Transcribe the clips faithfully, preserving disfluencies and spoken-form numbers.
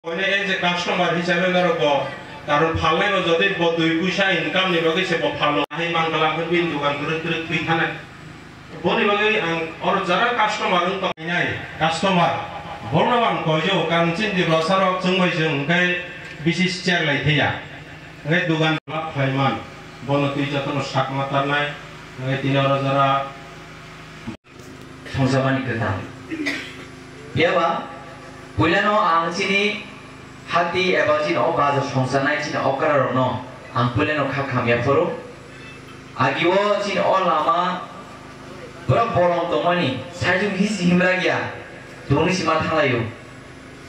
Mane as a customer hisabe norok bo karon phalnai bo jodi bo dui puisa income ni bagwi se bo phalo. Hai mangala khe bini dukan kwrwk kwrwk thwi thanai. Boni bagwi ang oro jara customer wng tong nai, customer. Borno ang koijo karon chini Tiprasa rok chwng bai chwng hwnkhe bisi share lai thaya. Hwnkhe dukan lab khlaiman. Bono twi jotono sakma tarnai. Hwnkhe tini oro jara Songsamani kwthang. Phiya ba, puilano ang chini hati eba chini o bazar songsanai chini okra rokno ang puilano kha khamya phuru. Agi o chini o lama pura bolong tongmani, saijung hisi himra ya, tungni sima thanglaio.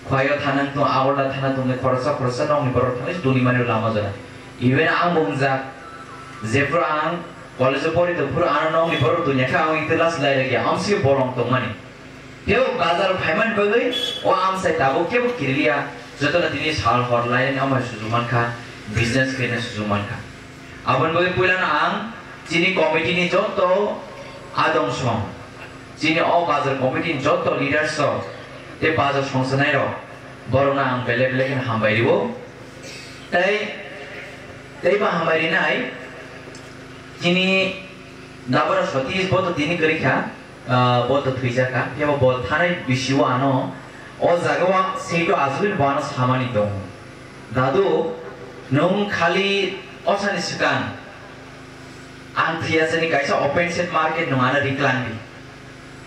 Khwlai o thana tong, Agartala thana tongni khoroksa khoroksa nokni borok thangwi tongwi mani lama jora. Even ang bo wngjak, jephuru ang college o pori tong phuru ano nokni borok tongya khe ang itwla swlai rwkya, amsio bolong tongmani. Tei o bazar o phaimani bagwi o amsai tabuk kebo kiriliya, jotono tini sal hor lainani amai sujuk mankha, business khaina sujuk mankha. Aboni bagwi puilano ang chini committee ni joto adong song, chini o bazar committee ni joto leaders rok tei bazar songsanai rok, borokno ang belai belai kheno hambai rio. Tei, tei ba hambai rinai chini Dabara Satish bo to tini kwrwi kha. Ah, bo to thwijak kha, phiya bo bo thanai bisi o ano o jaga o seito asugwi bo ano samani tongo, "Dadu, nwng khali osani swkang ang thwiyasani kaisa open set market nwng ano riklang di."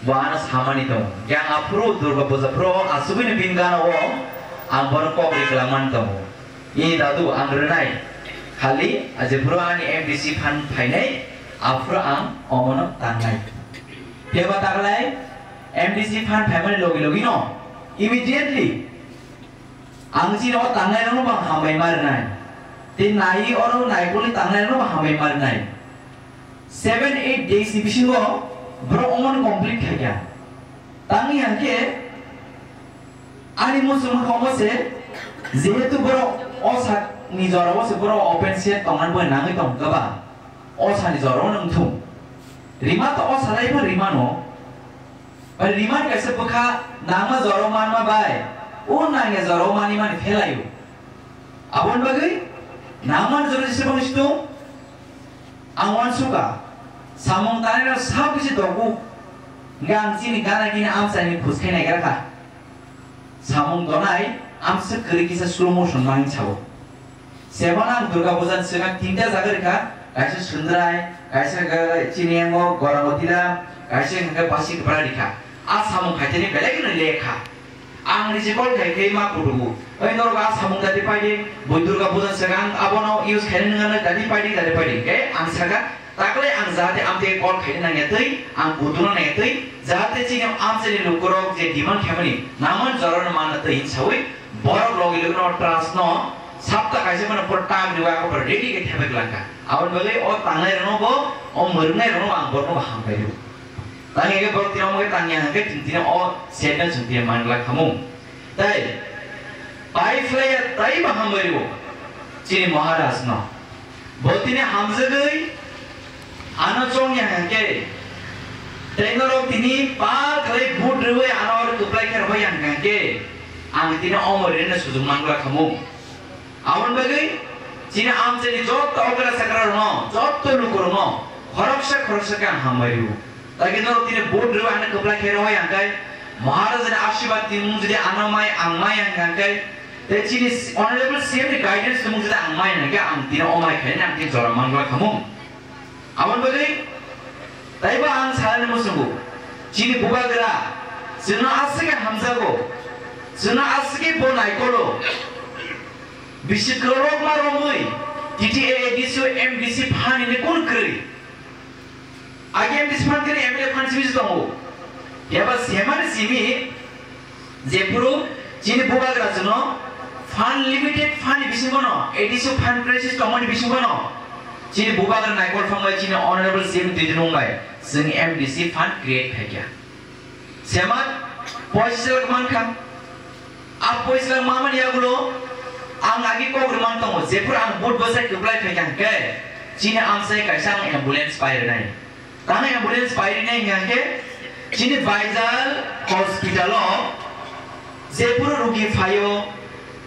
Bo ano samani tongo. Yang aphuru Durga Puja phuru o asugwini bini gana o ang bono kok riklangmani tongo. I dadu ang rwnai. Khali, ah, jephuru ani M D C fund phainai, aphuru ang omono tangnai. Phiya ba taklai M D C fund phaimani logi logi no, immediately ang chini o tangnai rokno bo ang hambai ma rwnai. Tei nai oro naikoli tangnai rokno bo hambai ma rwnai. Seven eight days ni bisingo borok omono complete khaikha. Tangwi hwnkhe ani muchung mokholgo se, jehetu borok o sakni jorao se borok open set tongna bo nangwi tong kha ba, o sani jorao nwng thung. Rima to o salai pha rimano. Bai rima kaisa bwkha nangma jorao manma bai, o nangya jorao manwi mani phelaio. Aboni bagwi nangmani jorao jesa bangsi tong. Ang uansukha, samung tanai rok sak bisi dogo, hingke ang chini gana gini amchaini khus khe naigra kha. Samung tonai amswk kwrwi kisa slow motion ma hing sao. Sebana ang Durga Puja ni swkang tinta jaga rikha, kaisa Sundrai, kaisa hwnkhe chini yango Gorangotila, kaisa hwnkhe Basi Kwpra rikha. A samung khaitani belai kheno lekha. Ang niji call khai khai ma kutubu. Oi norok a samung dati paidi, bui Durga Puja swkang abono use khaina nangya dati paidi, dati paidi. Hingke ang saka, takle ang jahate amtwi call khaina nangya twi, ang kutung nangya twi, jahate chini amchaini lukurok je demand khaimani, naman jorano manna twi hinsawi, borok logi logi no trust no, sapta kaisa mano pura tag riwa ako pura ready ke thepek langka. Aboni bagwi o tangnai rokno bo, o mwrwngnai rokno bo ang borokno bo hambai rw. Tangya hwnkhe borok tini omo khe tangya hwnkhe chwng tini o setno chwng tini manglak khamu. Tei pai phlaiya tei bo hambai rwo chini Maharaj no. Bo tini hamjagwi ano chongya hwnkhe tei norok tini pa khlai vote rwwi ano oro kwplai khe rohor ya hwnkhe ang tini omo rina sujuk manglak khamu. Aboni bagwi chini amchaini joto okra sakra rokno, joto lukurokno khoroksa khoroksa khe ang hambai rwo. Tagi norok tini vote rwwi ano kwplai khe rohor ya hwnkhe, Maharajani ashirbad tini mung jodi ano mai ang mai ya hwnkhe, tei chini Honorable C M ni guidance tini mung jodi ang mai ya hwnkhe, ang tini o mai khainani ang tini jora manglak khamu. Aboni bagwi taibo ang salani muchungo, chini bubagra chwngno aswk khe hamjago, chwngno aswk khe bo naikolo, bisi kwrwngma romwi T T A, A D C, M D C phan hwnwi kun kwrwi. Age M D C phan kwrwi M L A phan simi se tongo. Eba semani simi Jephuru chini bubagra chwngno fund, limited fund ni bisingo no, A D C fund crisis tongmani bisingo no, chini bubagra naikol phang bai chini honorable C M Twijlang bai chwng M D C fund create khaikha. Semat poisa se mankha. A poisa mamani yagulo ang agi kok rwman tongo, jephuru ang vote bwsai kwplai phaikha hwnkhe chini amsai kaisa ang ambulance pai rwnai. Tamo ambulance pai rinai hingkha khe chini Baijal hospital o jephuru rugi phaio,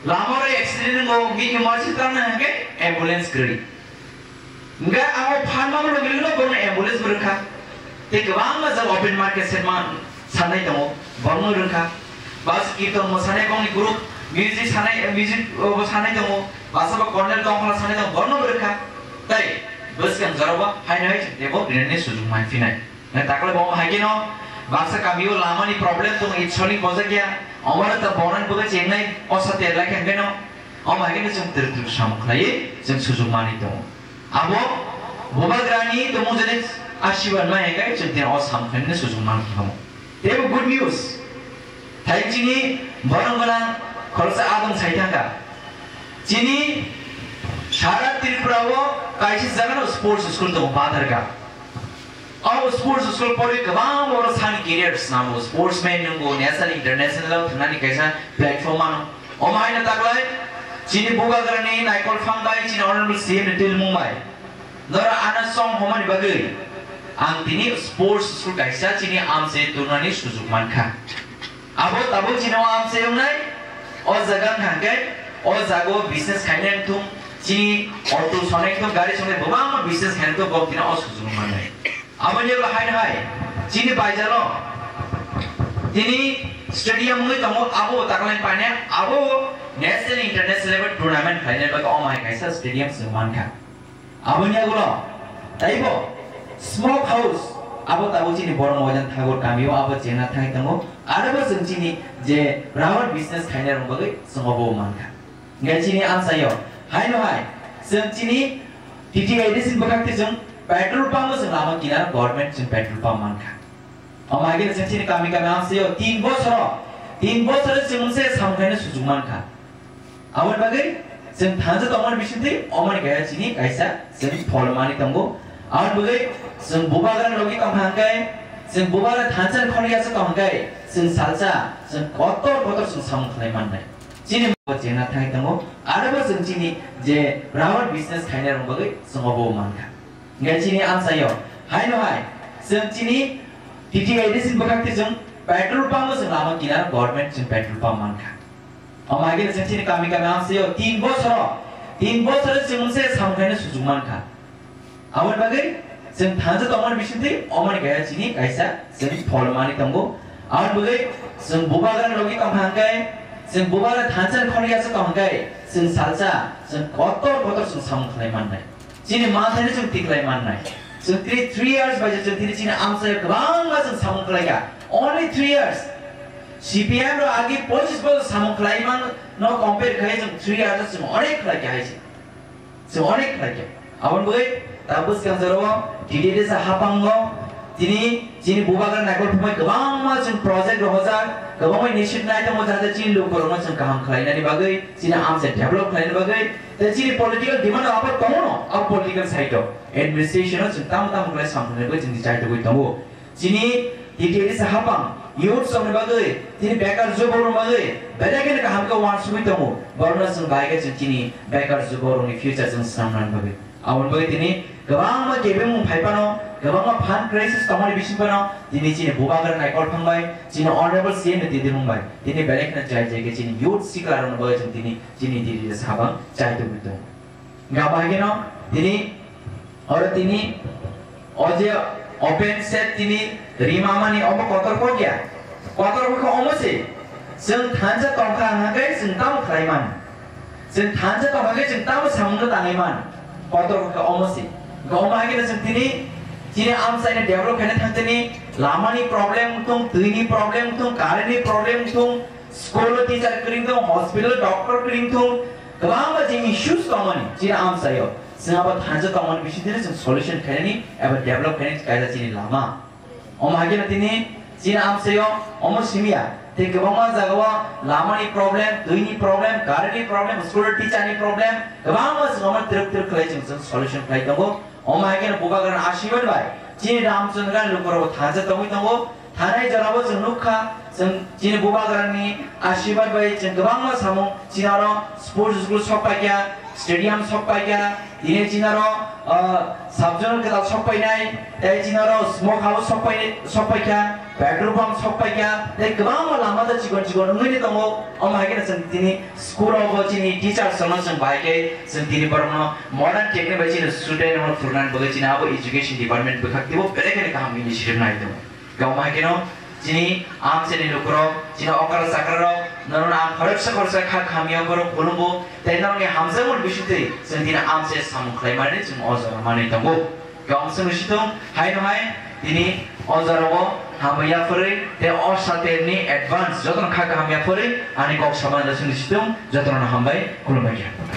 Lama oro accident wngo, hwnkhe emergency tangna hwnkhe ambulance kwrwi. Hwnkhe abo phan mangno logilogino bono ambulance bo rwkha. Tei kwbangma jagao open market se ma sanai tongo, bono rwkha. Bas kirton mwsanai bongni group, music sanai, music bo sanai tongo, basa bo Cornel Dongphla sanai tongo, bono rwkha. Tei bwskang jorao bo haino hai tebo rinani sujung manphinai. Na takle bo hai keno baksa kamio lamani problem tong, it soni bojak ya. Omoro ta bonan buga chengnai, osa te lai khen keno. Om hai keno chwng twrwk twrwk samung khlai, chwng sujung mani tongo. Abo bubagrani tongmung jani asiban ma hekai chwng tini o samkhaini sujung man kamo. Tebo good news. Thai chini borong gwnang khoroksa adong sai thangkha. Chini sara Tripura o kaisa jaga no sports school tongo Badharga. O sports school pori kwbang oro sani career snamo, sportsman nungo, national international o thangnani kaisa platform ano. Omo haino taklai chini bubagrani naikol phang bai chini honorable C M ni twilmung bai. Nora ana song homani bagwi ang tini sports school kaisa chini amse turnani sujuk mankha. Abo tabuk chini o amse wngnai, o jaga wngkha hwnkhe o jaga o business khainai wngthung, chini auto sonai wngthung, gari sonai kwbangma business khainai wngthung, bo tini o sujuk mannai. Aboni ulo haino hai chini baijalo tini stadium wngwi tongo, abo taklai paine abo national international level tournament khlainai bagwi omo hai kaisa stadium se mankha. Aboni ulo taibo smoke house abo tabuk chini borok moidan thago kamio abo chengna thangwi tongo, arabo chwng chini je rubber business khainai rok bagwi chwng obo mankha. Hingke chini amsaio haino hai chwng chini T T A D C ni bwkhak twi chwng petrol pump o chwng lama kinar government chwng petrol pump mankha. Omo hai khe chwng chini kami kami amsaio tin bosoro, tin bosoro chwng se samung khaina sujuk mankha. Aboni bagwi chwng thansa tongmani bisingtwi omoni kaisa chini kaisa chwng phol mani tongo. Aboni bagwi chwng bubagra logi tongkha hwnkhe, chwng bubagra thansa khonwi aswk tong hwnkhe chwng salsa chwng kotor kotor chwng samung khlai mannai. Chini bo chengna thangwi tongo, arabo chwng chini je rubber business khainai rok bagwi chwng obo mankha. Hingke chini amsaio haino hai chwng chini T T A D C ni bwkhak twi chwng petrol pump o chwng lama kinar government chwng petrol pump mankha. Omo hai khe chwng chini kami kami amsaio tin bosoro, tin bosoro chwng se samung khaina sujuk mankha. Aboni bagwi chwng thansa tongmani bisingtwi omoni kaisa chini kaisa chwng phol mani tongo. Aboni bagwi chwng bubagra logi tongkha hwnkhe, chwng bubagra thansa khonwi aswk tong hwnkhe chwng salsa chwng kotor kotor chwng samung khlai mannai. Chini manthani chwng tiklai mannai. Chwng three, three years bai chwng tini chini amsai kwbangma chwng samung khlaikha. Only three years. C P M rok agi pochis bosor samung khlai man no compare khai chwng three years chwng onek khlaikha hai se. Chwng onek khlaikha. Aboni bagwi ta bwskang jorao T T A D C hapango tini chini bubagra naikol phumai kwbangma chwng project rohojak, kwbangma initiative nai tongo, jate chini lukurokno chwng kaham khlainani bagwi, chini amsai develop khlainani bagwi, tei chini political demand abo tongo no, abo political side o administration o chwng tamo tamo khlai samthangni bagwi chwng chai togwi tongo. Chini T T A D C hapang youth rokni bagwi, chini bekar juborokni bagwi belai kheno kaham khe uansugwi tongo. Borokno chwng bai khe chwng chini bekar juborokni future chwng swnamnani bagwi. Aboni bagwi tini kwbangma kebengmung phai phano, kwbangma fund crisis tongmani bising phano, tini chini bubagra naikol phang bai, chini honorable C M ni tidirmung bai, tini belai kheno jai jai khe chini youth sikla rokni bagwi chwng tini chini T T A D C hapang chai tongwi tongo. Hingke abo hai kheno tini oro tini o je open set tini rimamani omo kotor kok ya. Kotor kok khe omo se. Chwng thansa tongkha hwnkhe chwng tamo khlai man. Chwng thansa tongkha khe chwng tamo samungno tangwi man. Kotor kok khe omo se. Hingke omo hai kheno chwng tini chini amchaini develop khaina thang tini lamani problem wngthung, twini problem wngthung, current ni problem wngthung, school o teacher kwrwng thung, hospital o doctor kwrwng thung, kwbangma je issues tongmani chini amchaio. Chwng abo thansa tongmani bisingtwi chwng solution khainani eba develop khainani kaisa chini lama. Omo hai kheno tini chini amchaio omo simiya tei kwbangma jagao lamani problem, twini problem, current ni problem, school o teacher ni problem, kwbangma chwng omo twrwk twrwk khlai chwng chwng solution khlai tongo. Omo hai kheno bubagrani asirwad bai chini Ramchandra lukurok thansa tongwi tongo. Thanai jorao chwng nukha, Chwng chini bubagrani asirwad bai chwng kwbangma samung, chini oro sports school sok paikha, stadium sok paikha, tini chini oro, ah, sub-zonal kwtal sok painai, tei chini oro smoke house sok pai-, sok paikha, petrol pump sok paikha, tei kwbangma lama da chikon chikon wngwi tongo. Omo hai kheno chwng tini school rogo chini teachers rokno chwng bahai khe chwng tini borokno modern technique bai chini student rokno phwrwngnani bagwi chini abo education department bwkhak teibo belai kheno kaham initiative nai tongo. Omo hai kheno chini amchaini lukurok, chini okra chakrarok, norokno ang khoroksa khoroksa kha khamya borok khulumgo, tei norokni hamjakmani bisingtwi chwng tini amchai samung khlaimani chwng o jora manwi tongo. Khe ang chwngno situng, haino hai tini o jorao hambai yaphorwi tei o saterni advance jotono kha kaham yaphorwi ani kok samani chwngno situng, jotono hambai khulumbai kha.